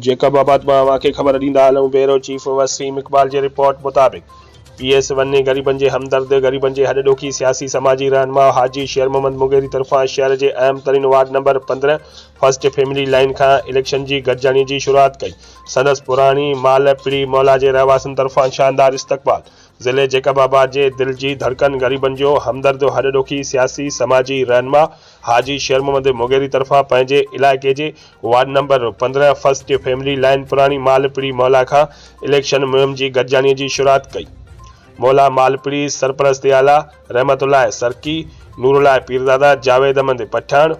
Jacob آباد مان اوهان کي خبر ڏيندا هلون بيورو چيف وسيم اقبال جي رپورٽ مطابق پي ايس ون غريبن جي همدرد غريبن جي هڏ ڏوکي سياسي سماجي رهنما حاجي شير محمد مغيري طرفان شهر جي اهم ترين ward number 15 first family line کان اليڪشن جي گڏجاڻي جي شروعات ڪئي سندس پراڻي مال پڙي محلا جي رهواسين طرفان شاندار استقبال ضلعي جيڪب آباد جي دل جي ڌڙڪن غريبن جو همدرد هڏ ڏوکي سياسي سماجي رهنما حاجي شير محمد مغيري طرفان پنهنجي علائقي جي ward number 15 first family line پراڻي مال پڙي محلا کان اليڪشن مهم جي گڏجاڻي جي شروعات ڪئي مولا مال پڙي سرپرست اعليٰ رحمت الله سرڪي نور الله پيرزاده جاويد احمد پٺاڻ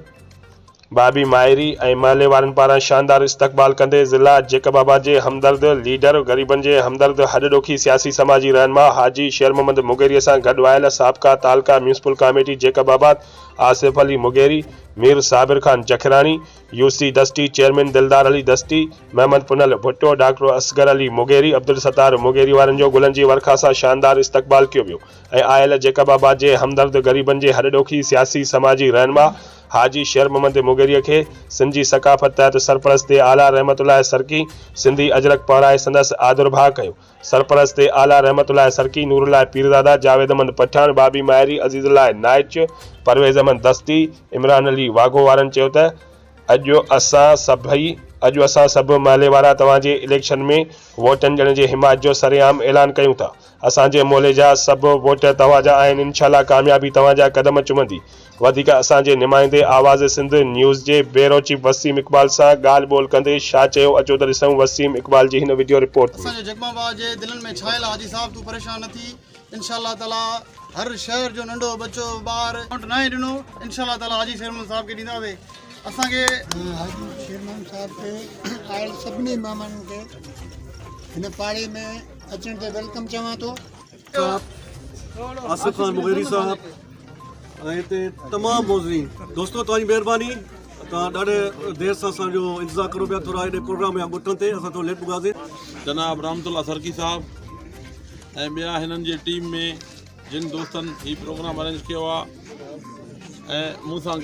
بابي ماهري ۽ محلي وارن پاران شاندار استقبال ڪندي ضلع جيڪب آباد جي همدرد ليڊر غريبن جي همدرد هڏ ڏوکي سياسي سماجي رهنما حاجي شير محمد مغيري سان گڏ آيل سابقه تعلقه municipal committee Jacobabad Asif Ali Mugheri Mir Sabir Khan Jakhrani U C Dasti chairman Dildar Ali Dasti Muhammad Punhal Bhutto doctor Asghar Ali Mugheri Abdul Sattar Mugheri وارن جو گلن جي ورکا سان شاندار استقبال ڪيو ويو ۽ آيل جيڪب آباد جي همدرد غريبن جي هڏ ڏوکي سياسي سماجي رهنما حاجي شير محمد مغيريء کي سنڌ جي ثقافت تحت سرپرست اعليٰ رحمت الله سرڪي سنڌي اجرڪ پهرائي سندس آڌرڀاء ڪيو. سرپرست اعليٰ رحمت الله سرڪي، نور الله پيرزاده، جاويد احمد پٺاڻ، بابي ماهري، عزيز الله نائچ، پرويز احمد دستي، عمران علي واگهو وارن چيو ته اڄ اسان سڀئي اڄ اسان سڀ محلي وارا توهان جي اليڪشن ۾ ووٽن ڏيڻ جي حمايت جو سرعام اعلان ڪيون ٿا. اسان جي محلي جا سڀ ووٽ توهان جا آهن انشاء الله ڪاميابي توهان جا قدم چمندي. وڌيڪ اسان جي نمائندي آواز سنڌ نيوز جي بيورو چيف وسيم اقبال سان ڳالهه ٻولهه ڪندي شاهه چيو اچو ته ڏسون وسيم اقبال جي هن وڊيو رپورٽ ۾. اسان جو جيڪب آباد جي دلن ۾ ڇانيل حاجي صاحب تون پريشان نه ٿي انشاء الله تعالي هر شهر جو ننڍو ٻچو ٻار ووٽ ناهي ڏنو انشاء الله تعالي حاجي شير محمد صاحب کي ڏينداسي اسان کي حاجي شير محمد صاحب کي آيل سڀني مهمانن کي هن پاڙي ۾ اچڻ تي welcome چوان ٿو. صاحب آصف خان مغيري صاحب ۽ هتي تمام موزين دوستو توهان جي مهرباني توهان ڏاڍي دير سان اسان جو انتظار ڪرو پيا ٿورا هيڏي پروگرام يا ڳوٺن تي اسان ٿورو ليٽ پڳاسين. جناب رحمت الله سرڪي صاحب ۽ ٻيا هنن جي ٽيم ۾ جن دوستن هي پروگرام ارينج ڪيو آ ۽ مون سان گڏ.